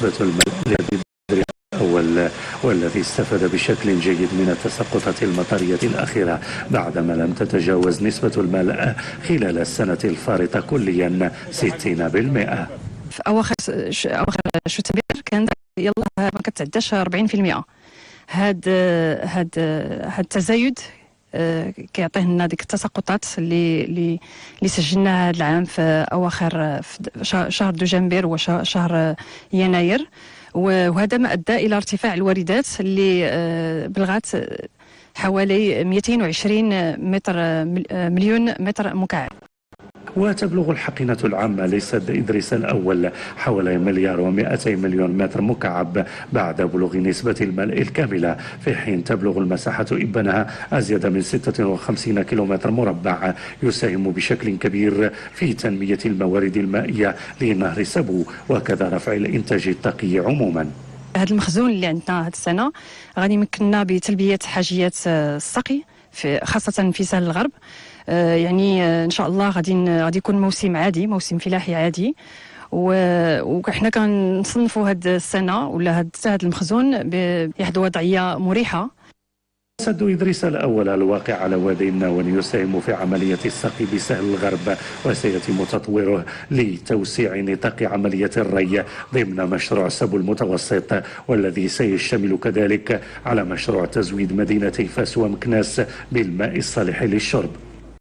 الماء الأول، والذي استفاد بشكل جيد من التساقطات المطرية الأخيرة، بعدما لم تتجاوز نسبة الملء خلال السنة الفارطة كليا 60%. في اواخر شتنبر كانت يلا ما كتعداش 40%. هاد التزايد كيعطيه لنا ديك التساقطات اللي سجلناها هذا العام في اواخر في شهر دجنبر وشهر يناير، وهذا ما ادى الى ارتفاع الواردات اللي بلغت حوالي 220 مليون متر مكعب. وتبلغ الحقينة العامة لسد إدريس الأول حوالي 1.2 مليار متر مكعب بعد بلوغ نسبة الملء الكاملة، في حين تبلغ المساحة إبانها أزيد من 56 كيلومتر مربع، يساهم بشكل كبير في تنمية الموارد المائية لنهر سبو وكذا رفع الإنتاج الطاقي عموما. هذا المخزون اللي عندنا هذه السنة غادي يمكننا بتلبية حاجيات السقي خاصة في سهل الغرب. يعني ان شاء الله غادي يكون موسم عادي، موسم فلاحي عادي، وحنا كنصنفوا هذه السنة ولا هذا المخزون بواحد وضعية مريحه. سد إدريس الأول الواقع على وادي الناون يساهم في عملية السقي بسهل الغرب، وسيتم تطويره لتوسيع نطاق عملية الري ضمن مشروع سبو المتوسط، والذي سيشتمل كذلك على مشروع تزويد مدينتي فاس ومكناس بالماء الصالح للشرب.